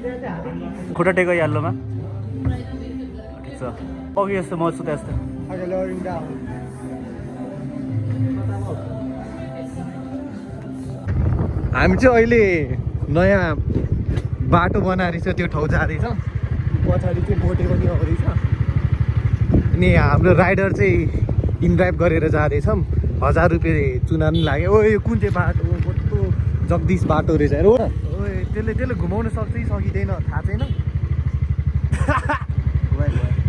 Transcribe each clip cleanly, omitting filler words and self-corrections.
खुट्टा टेको याल्लोमा ठिक छ अघि यस्तो म छु त्यस्तो हामी चाहिँ अहिले नयाँ बाटो बनाएर त्यो ठाउँ जाँदैछौँ पछाडि चाहिँ बोटे पनि आउँदैछ अनि हाम्रो राइडर चाहिँ इनड्राइभ गरेर जाँदैछौँ 1000 रुपियाँ चुनान लाग्यो ओ यो कुन चाहिँ बाटो कस्तो जगदीश बाटो रहेछ ओ त्यसले घुमाउन सक्छ कि सकिँदैन थाहा छैन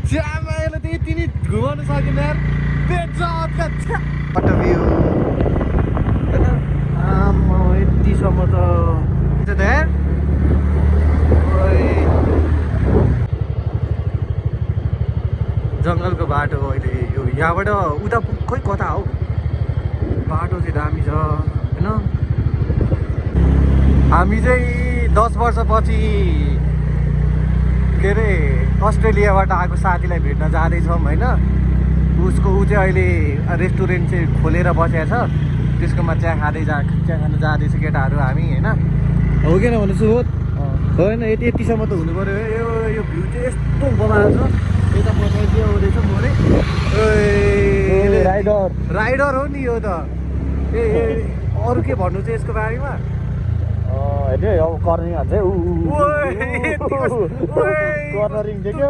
च्यामाले त यति नि घुमाउन सकेन यार बाटो भ्यू यतिसम्म त जङ्गलको बाटो अहिले यो यहाँबाट उता खोइ कता हो बाटो चाहिँ दामी छ होइन हामी चाहिँ 10 वर्षपछि के अरे अस्ट्रेलियाबाट आएको साथीलाई भेट्न जाँदैछौँ होइन ऊ चाहिँ अहिले रेस्टुरेन्ट चाहिँ खोलेर बसेको छ त्यसकोमा चिया खान जाँदैछ केटाहरू हामी होइन हो कि नभने सुबोध होइन यतिसम्म त हुनु पऱ्यो यो भ्यू चाहिँ यस्तो बनाएको छ यता पछाडि के आउँदैछ मोरे राइडर हो नि यो त ए अरू के भन्नु चाहिँ यसको बारेमा हेर्नु अब कर्निङ हान्छ कर्नरिङ देख्यो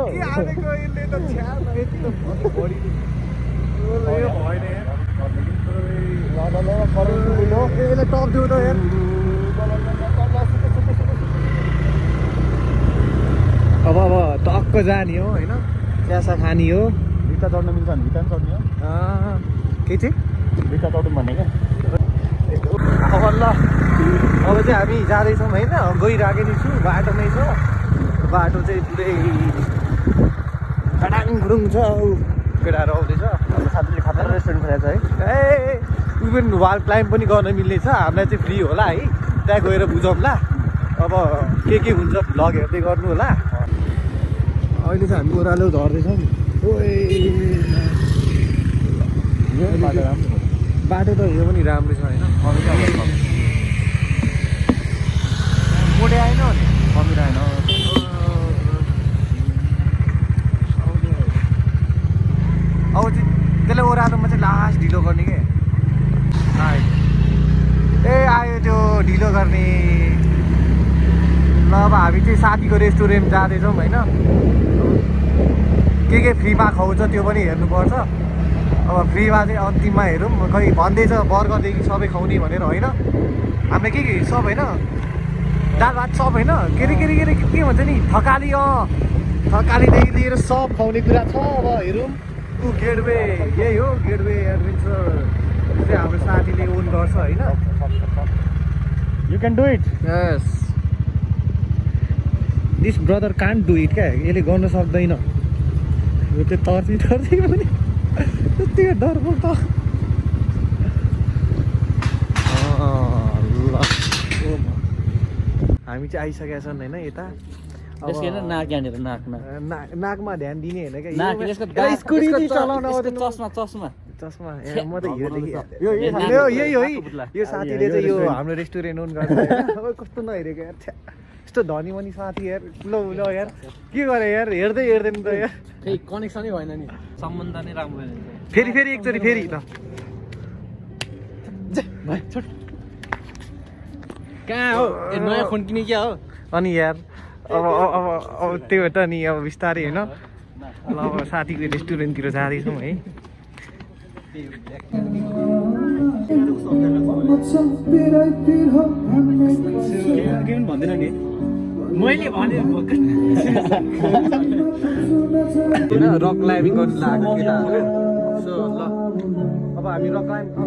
टप दिउ त अब टक्क जाने हो होइन चियासा खाने हो भित्ता चढ्न मिल्छ भने भित्ता पनि चढ्ने हो के चाहिँ भित्ता चढौँ भन्ने क्या अब ल अब चाहिँ हामी जाँदैछौँ होइन गइरहेकै नै छु बाटोमै छ बाटो चाहिँ पुरै खडाङ खुडुङ छ केटाहरू आउँदैछ हाम्रो साथीले खाना रेस्टुरेन्ट खोलेको छ है इभन वाल क्लाइम्ब पनि गर्न मिल्ने छ हामीलाई चाहिँ फ्री होला है त्यहाँ गएर बुझौँला अब के हुन्छ भ्लग हेर्दै गर्नु होला अहिले चाहिँ हामी ओह्रालो झर्दैछौँ बाटो त यो पनि राम्रो छ होइन मोटे आएन भने कमी आएन अब चाहिँ त्यसलाई ओह्रालोमा चाहिँ लास्ट ढिलो गर्ने के आयो त्यो ढिलो गर्ने ल अब हामी चाहिँ साथीको रेस्टुरेन्ट जाँदैछौँ होइन के फ्रीमा खुवाउँछ त्यो पनि हेर्नुपर्छ अब फ्रीमा चाहिँ अन्तिममा हेरौँ खै भन्दैछ बर्गरदेखि सबै खुवाउने भनेर होइन हामीले के सब होइन दाल भात सब होइन के भन्छ नि थकालीदेखि लिएर सब खुवाउने कुरा छ अब हेरौँ गेटवे यही हो गेटवे एडभेन्चर चाहिँ हाम्रो साथीले ओन गर्छ होइन you can do it yes this brother can't do it क्या यसले गर्न सक्दैन यो त्यो तर्सी पनि त्यतिकै डरपोक त ल हामी चाहिँ आइसकेका छन् होइन यता नाक यहाँनिर नाकमा ध्यान दिने होइन क्या स्कुटी चलाउन चस्मा चस्मा म त यही हो यो साथीले चाहिँ यो हाम्रो रेस्टुरेन्ट ओन गर्छ अब कस्तो नहेरेको यार यस्तो धनी मनी साथी यार ल यार के गरे यार हेर्दैन त यार केही कनेक्सनै भएन नि सम्बन्ध नै राम्रो फेरि एकचोटि फेरि ल कहाँ हो नयाँ फोन किने क्या हो अनि यार अब त्यो त नि अब बिस्तारै होइन ल अब साथीको रेस्टुरेन्टतिर जाँदैछौँ है भन्दैन नि मैले भने होइन रक क्लाइम्बिङ गर्नु लाग्यो केटाहरू सो ल अब हामी रक क्लाइम्बिङ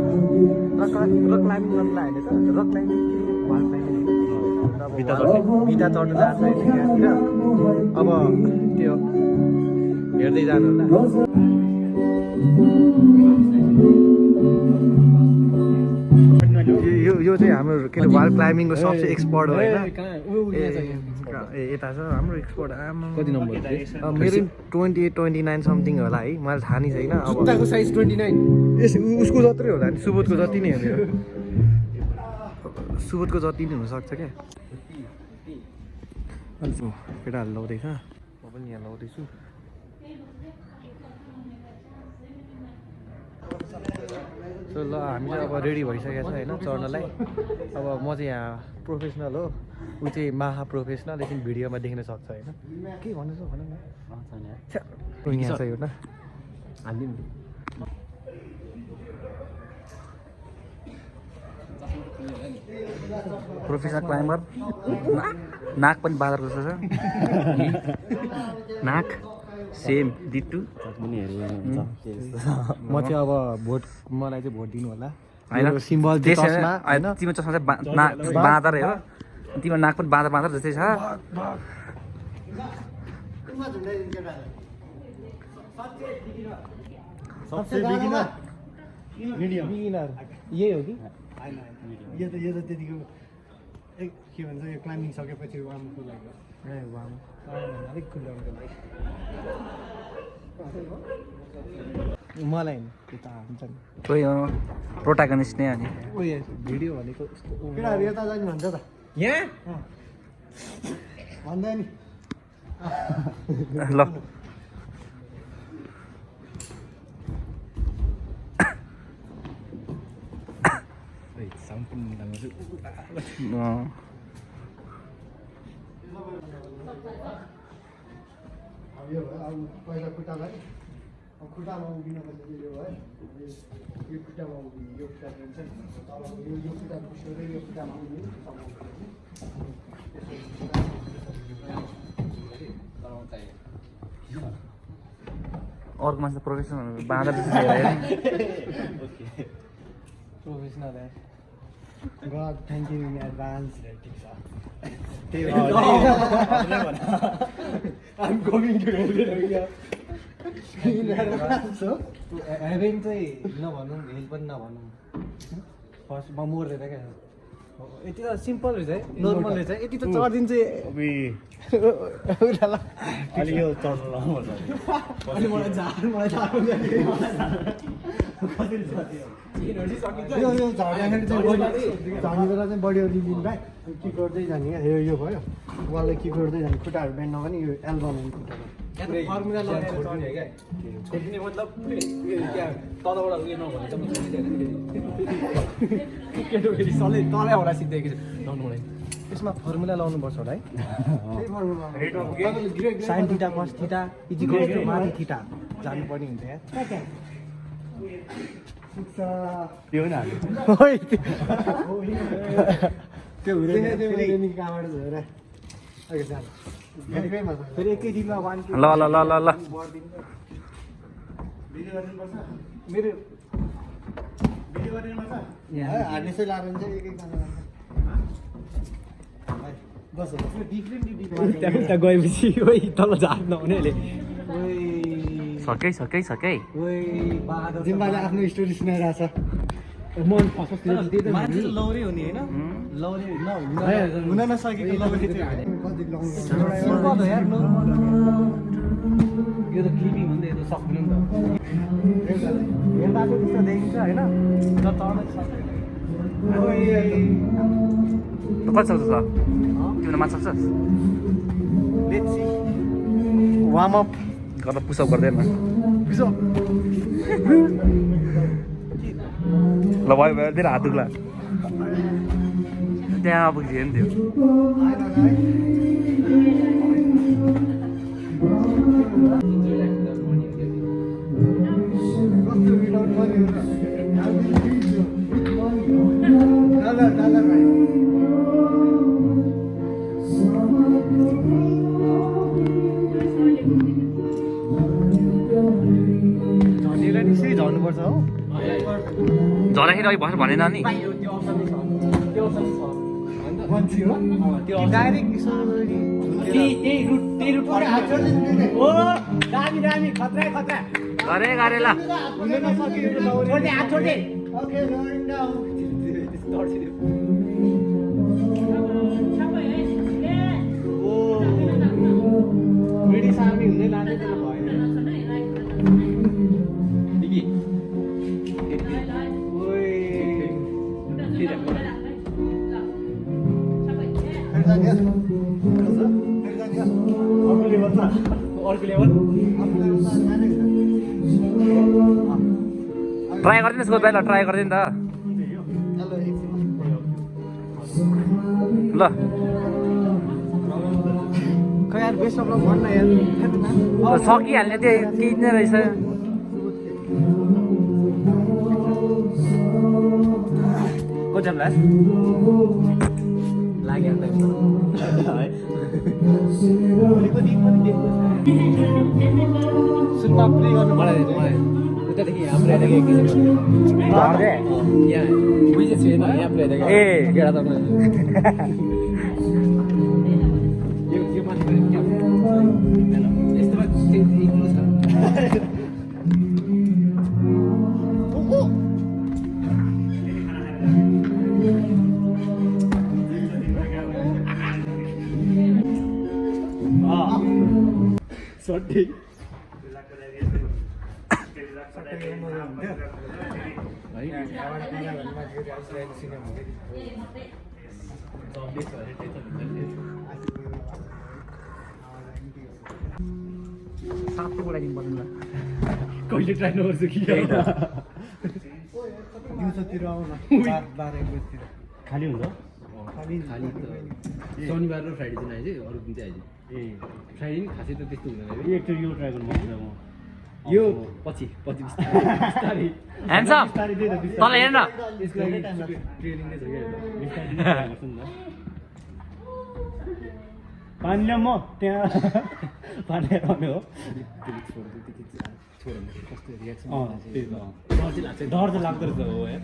गर्नु लाग्यो त रक क्लाइम्बिङ भित्ता चढ्नु जान्छ यहाँतिर अब त्यो हेर्दै जानु होला यो चाहिँ हाम्रो के अरे वाल क्लाइम्बिङको सबसे एक्सपर्ट हो होइन यता छ हाम्रो एक्सपर्ट कति नम्बर मेरो 28-29 समथिङ होला है मलाई थाहा नै छैन अब साइज 29 उसको जत्रै होला नि सुबोधको जति नै हो सुबोधको जति नै हुनसक्छ क्या केटाहरू लाउँदैछ म पनि यहाँ लाउँदैछु सो ल हामी चाहिँ अब रेडी भइसकेको छ होइन चढ्नलाई अब म चाहिँ यहाँ प्रोफेसनल हो ऊ चाहिँ महा प्रोफेसनल एकछिन भिडियोमा देख्न सक्छ होइन के भन्नु छ भन न यहाँ छ एउटा प्रोफेसनल क्लाइम्बर नाक पनि बाँदरको जस्तो छ नाक सेम डिटु म चाहिँ अब मलाई चाहिँ भोट दिनु होला होइन सिम्बल चस्मा होइन तिम्रो चस्मा चाहिँ बाँदर हो तिम्रो नाक पनि बाँदर जस्तै छ सबसे बिगिनर बिगिनर यही हो कि यो त त्यतिको के भन्छ यो क्लाइम्बिङ सकेपछि वार्मअपको लागि अलिक खुल्लाउनुको लागि मलाई यता हुन्छ नि कोही हो प्रोटागनिस्ट नै अनि उयो भिडियो भनेको केटाहरू यता जाने भन्छ त यहाँ भन्दा नि ल अब यो भयो अब पहिला खुट्टालाई अब खुट्टामा उभिनुपर्छ यो भयो यो खुट्टामा उभिने यो खुट्टा हुन्छ नि तल यो खुट्टा पुस्यो यो खुट्टामा उभिने अर्को मान्छे प्रोफेसनल बाँदर जस्तो professional God, thank you in advance. I'm going to hold it here. In advance, हो? हेभिङ चाहिँ नभनौँ हिल पनि नभनौँ फर्स्टमा मोर्दैन क्या यति त सिम्पल रहेछ है नर्मल रहेछ यति त चढिदिन्छ अलि यो चढ्नु लाउनुपर्छ अलि मलाई झार्नु यो झर्दाखेरि चाहिँ झर्ने बेला चाहिँ बडी ओर्ली लिनु भाइ किक गर्दै जाने क्या यो भयो वाललाई किक गर्दै जाने खुट्टाहरू बेन्ड नगर्ने यो एल्बम हुने खुट्टामा फर्मुला लगाएर चढ्ने क्या छोड्ने मतलब तलबाट उयो नभने चाहिँ केटोकेटी सधैँ तलै होला सिधै लाउनु हुँदैन यसमा फर्मुला लाउनुपर्छ होला है sine theta cos theta equal to माथि थिटा जानुपर्ने हुन्छ यहाँ त्यो होइन त्यो हुँदैन कहाँबाट झरेर फेरि एकै दिनमा वान ल ल ल ल ल मेरो हार्नेसै लाएर चाहिँ एक बस त्यहाँ गएपछि ओइ तल झार्न हुनेले सकै जिम्बाले आफ्नो स्टोरी सुनाइरहेछ मन मान्छे लौरे हुने होइन लौरे हुन नसकेको लौरे सिम्पल हो यार नर्मल यो त क्लिपिङ हो नि त यो त सक्नु नि त हेर्दा चाहिँ त्यस्तो देखिन्छ होइन तर चढ्न सक्दैन कति सक्छ तिमीले मात्र सक्छस् लेट्स सी वार्म अप गर्न पुसअप गर्दैन ल भयो धेरै हात दुख्ला त्यहाँ अब झेन थियो झर्नेलाई निश्चय झर्नुपर्छ हो झर्दाखेरि अघि भर्खर भनेन नि डाइरेक्ट गरे गरे ल ब्रिटिस आर्मी हुँदै लाँदै भएन अर्को लेभल ट्राई गरिदिनु यसको पहिला ट्राई गरिदिनु त ल खै यार बेस्ट अफ लक भन्न यार सकिहाल्ने त्यो केही नै रहेछ कति लाग्छ लाग्यो भोलिको दिन पनि दिएको सुनमा प्ले गर्नु मलाई उतादेखि यहाँ प्ले यहाँ बुझेको छैन यहाँ प्ले ए गेडा त यो मान्छे यस्तोमा एक्लो छ सट्टी सातो बोलाइदिनु पर्दैन कहिले ट्राई नगर्छु कि दिउँसोतिर आउन 12-1 बजीतिर खाली हुन्छ खाली त शनिबार र फ्राइडे चाहिँ आइज अरू दिन चाहिँ आइज ए फ्राइडे नि खासै त त्यस्तो हुँदैन एकचोटि यो ट्राई गर्नु म यो पछि बिस्तारै ह्यान्डसम तल हेर न यसको लागि ट्रेनिङ नै छ क्या पानी ल्याउँ म त्यहाँ पानी आउने हो कस्तो रियाक्सन डर चाहिँ लाग्दो रहेछ हो यार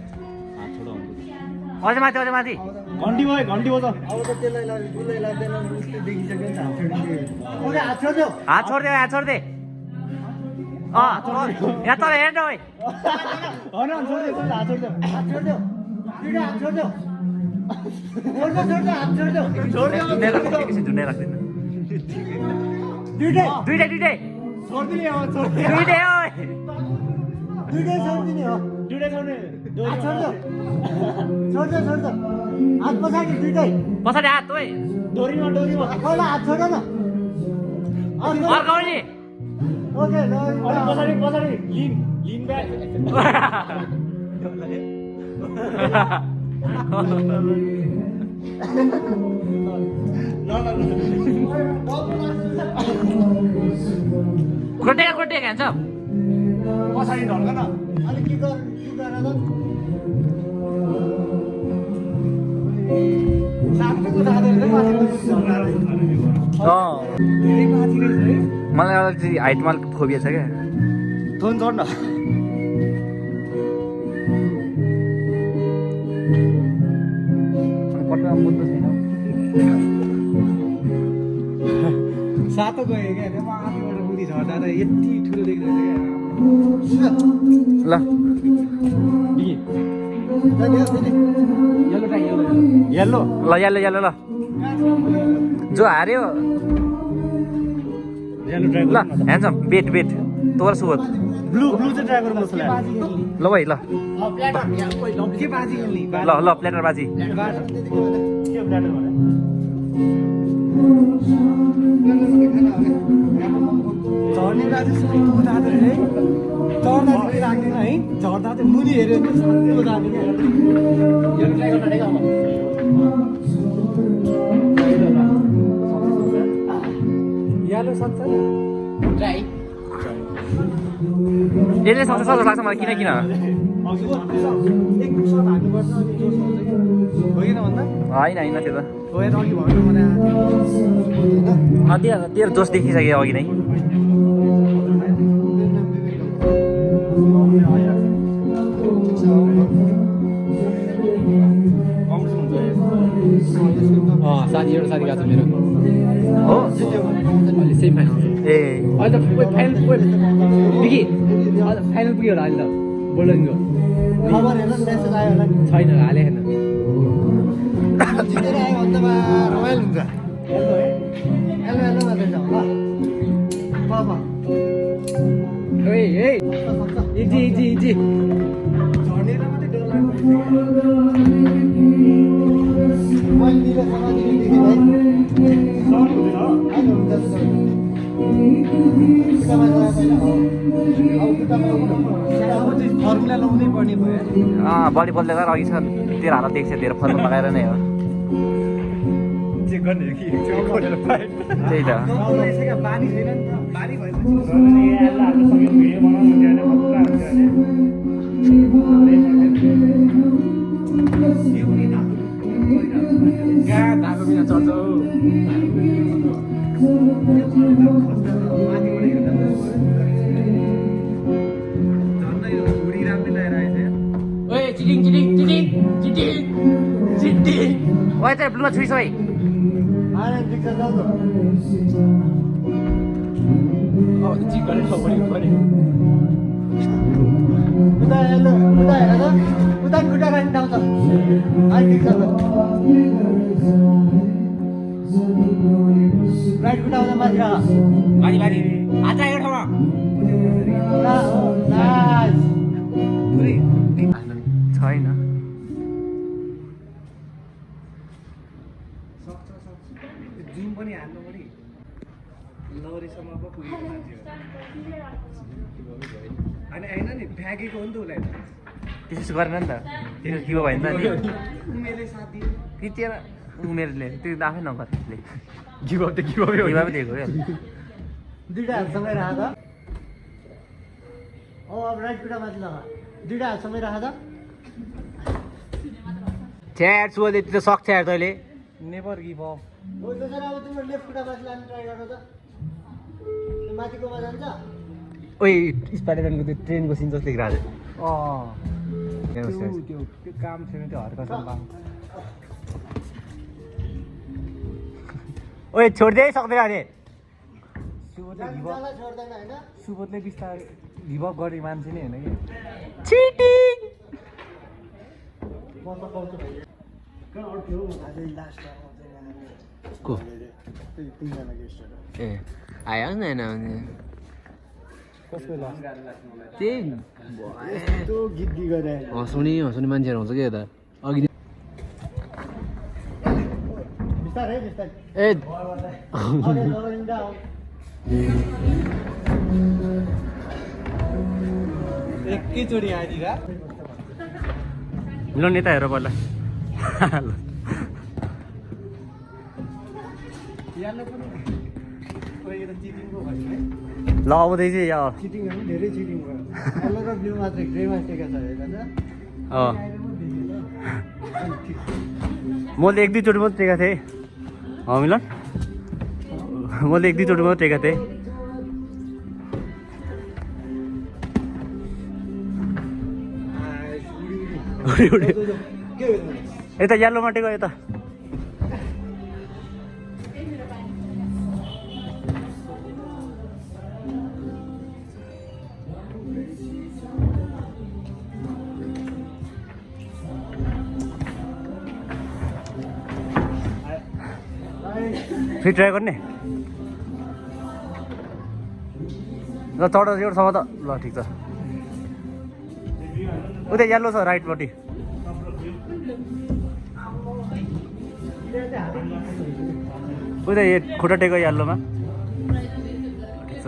अझै माथि घन्टी भयो त अब त त्यसलाई लाग्दैन उसले देखिसक्यो नि हात छोडिदे यहाँ तल हेर्न ओइ झुन्डै राख्दैन दुइटै पछाडि हात ओइ अर्काउने पछाडि लिन ब्याक खोटे खान्छ पछाडि ढल्कन अलिक के गर मलाई अलिकति हाइटमा फोबिया छ क्या धोन चढ्न सातो गयो क्या त्यो माथिबाट बुढी झर्दा त यति ठुलो देखिरहेको क्या ल येल्लो ल ल जो हार्यो ल ह्यान्डसम बेट तोर सोध ब्लू चाहिँ ट्राई गर्नु जस्तो लाग्यो ल भाइ ल के बाजी खेल्ने ल प्लेटर बाजी के प्लेटर भने झर्ने बाजी सुस्तो जाँदो है चढ्दा चाहिँ लाग्दैन है झर्दा चाहिँ मुनि हेऱ्यो भने सुस्तो जाने क्या यो ट्राई गर्न यालो सक्छ ट्राई यसले सक्छ लाग्छ मलाई किन एक सर्ट हान्नुपर्छ अनि जोस आउँछ कि होइन भन्दा होइन त्यो त हो यहाँ अघि भन्नु मलाई तेरो जोस देखिसक्यो अघि नै साथी एउटा साथी गएको छ मेरो हो अहिले सेम फाइनल ए अहिले त फाइनल फाइनल पुग्यो होला अहिले त बोल्डनको खबर हेर्नु मेसेज आयो होला छैन हाले हेर्नु जितेर आयो भने त रमाइलो हुन्छ हेलो मात्रै छ ल पापा ए इजी झर्ने मात्रै डर लाग्छ मैले दिएर समाजले देखेँ भाइ सरी हुँदैन खुट्टामा गयो पहिला अब खुट्टामा फर्मुला लाउनै पर्ने भयो बडी बलले गरेर अघि छ तेरो हात देख्छ धेरै फर्म लगाएर नै हो चेक गर्ने हो कि एकचोटि खोलेर पाए त्यही त बानी छैन नि त बानी भएपछि धागो बिना चल्छ ओए चाहिँ ब्लुमा छुइस है आएर देख्छ जाऊ त उता हेर्नु उता हेर त उता खुट्टा राख्नु जाउँछ अहिले देख्छ त राइट खुट्टा आउँदा माथि राख बारी बारी हात राखेको ठाउँमा छैन जुम पनि हाल्नु पर्यो लौरीसम्म पो पुगेको मान्छे हो अनि होइन नि फ्याँकेको हो नि त उसलाई त्यसो गरेन नि त त्यो के भयो नि त उमेरले साथ दियो त्यो उमेरले त्यो आफै नगर त्यसले गिभ अप त गिभ अप दिएको हो दुइटा हातसँगै राख त अब राइट खुट्टा माथि लगा दुइटा हातसँगै राख त छ्याट सुले त्यो सक्छ यार तैँले नेभर गिभ अप हो त्यसरी अब तिम्रो लेफ्ट खुट्टा माथि लानु ट्राई गर त त्यो माथिकोमा जान्छ ओइ स्पाइडरम्यानको त्यो ट्रेनको सिन जस्तो देखिरहेको त्यो काम छैन त्यो हर्कसम्म ओइ छोडिदिए सक्दैन अरे सुबोधले गिभ अप जान्छलाई छोड्दैन होइन सुबोधले बिस्तारै गिभ अप गर्ने मान्छे नै होइन कि चिटिङ म त पाउँछु भाइ कहाँ अड्क्यो हौ अझै लास्ट को त्यही तिनजना गेस्टहरू ए आयो नि होइन कसको लास्ट त्यही यस्तो गीत गी गरे हँसाउने मान्छेहरू हुन्छ क्या यता अघि बिस्तारै बिस्तारै ए अरे lowering down एकैचोटि आइदिएर मिलन यता हेर पहिला यालो पनि यो त चिटिङको भयो है ल आउँदैछ या चिटिङ पनि धेरै चिटिङ भयो यल्लो र ब्लू मात्रै ग्रेमा टेका छ हेर्दा मैले एक दुईचोटि मात्रै टेका थिएँ मिलन मैले एक दुईचोटि मात्रै टेका थिएँ यता यल्लोमा टेको यता फेरि ट्राई गर्ने ल चढ एउटासम्म त ल ठिक छ उता यल्लो छ राइटपट्टि उता खुट्टा टेको यल्लोमा ठिक छ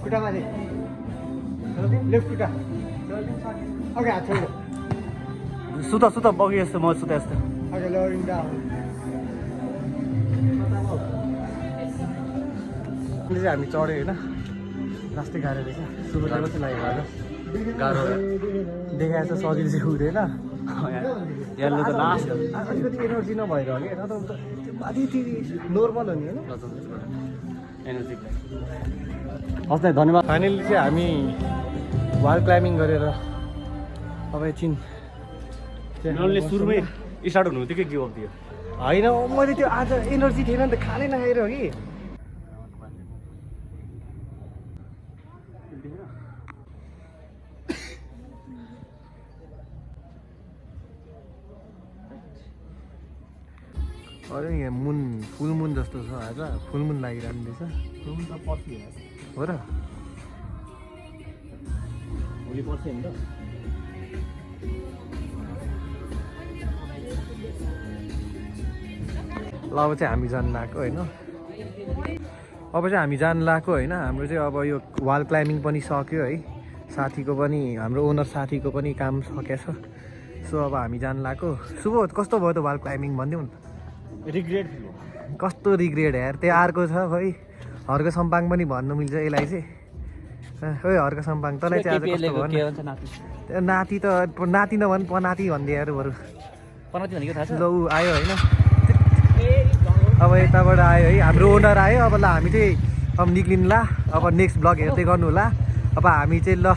खुट्टा माथि लेफ्ट खुट्टा ओके हात छोड्यो सुत बगी जस्तो म सुता जस्तो ओके lowering down अहिले चाहिँ हामी चढ्यो होइन लास्टै गाह्रो रहेछ सुबोधलाई कति लाग्यो होला गाह्रो देखाएर चाहिँ सजिलो चाहिँ हुँदैन यल्लो त लास्ट अलिकति एनर्जी नभएर हो कि न त माथि नर्मल हो नि होइन हस् धन्यवाद फाइनली चाहिँ हामी वाल क्लाइम्बिङ गरेर अब एकछिन मिलनले सुरुमै स्टार्ट हुनु बित्तिकै गिभ अप दियो होइन मैले त्यो आज एनर्जी थिएन नि त खानै नखाएर हो कि अरे यहाँ फुल मुन जस्तो छ आज फुल मुन लागिरहनु रहेछ रुम त पर्सि हो र भोलि पर्सि नि त ल अब चाहिँ हामी जानु लाग्यो होइन अब चाहिँ हामी जानु लाग्यो होइन हाम्रो चाहिँ अब यो वाल क्लाइम्बिङ पनि सक्यो है साथीको पनि हाम्रो ओनर साथीको पनि काम सकेछ सो अब हामी जानु लाग्यो सुबोध कस्तो भयो त वाल क्लाइम्बिङ भनिदिउँ न रिग्रेट फिल हो कस्तो रिग्रेट यार त्यो अर्को छ भाइ हर्क सम्पाङ पनि भन्नु मिल्छ यसलाई चाहिँ ओइ हर्क सम्पाङ तँलाई चाहिँ आज कस्तो भयो त्यो नाति त नाति नभन् पनाति भनिदिए यार बरु पनाति भनेको थाहा छ ल ऊ आयो होइन अब यताबाट आयो है हाम्रो ओनर आयो अब ल हामी चाहिँ अब निक्लिन्ला अब नेक्स्ट ब्लग हेर्दै गर्नु होला अब हामी चाहिँ ल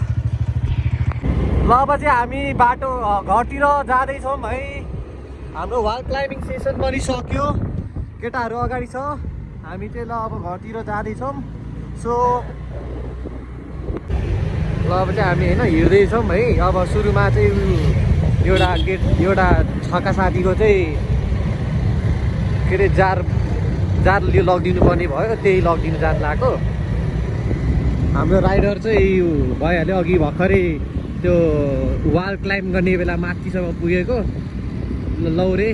अब चाहिँ हामी बाटो घरतिर जाँदैछौँ है हाम्रो वाल क्लाइम्बिङ सेसन पनि सक्यो केटाहरू अगाडि छ हामी चाहिँ ल अब घरतिर जाँदैछौँ सो ल अब चाहिँ हामी होइन हिँड्दैछौँ है अब सुरुमा चाहिँ एउटा छक्का साथीको चाहिँ के अरे जार लगिदिनु पर्ने भयो त्यही लगिदिनु जानु लाग्यो हाम्रो राइडर चाहिँ भइहाल्यो अघि भर्खरै त्यो वाल क्लाइम्ब गर्ने बेला माथिसम्म पुगेको लौरे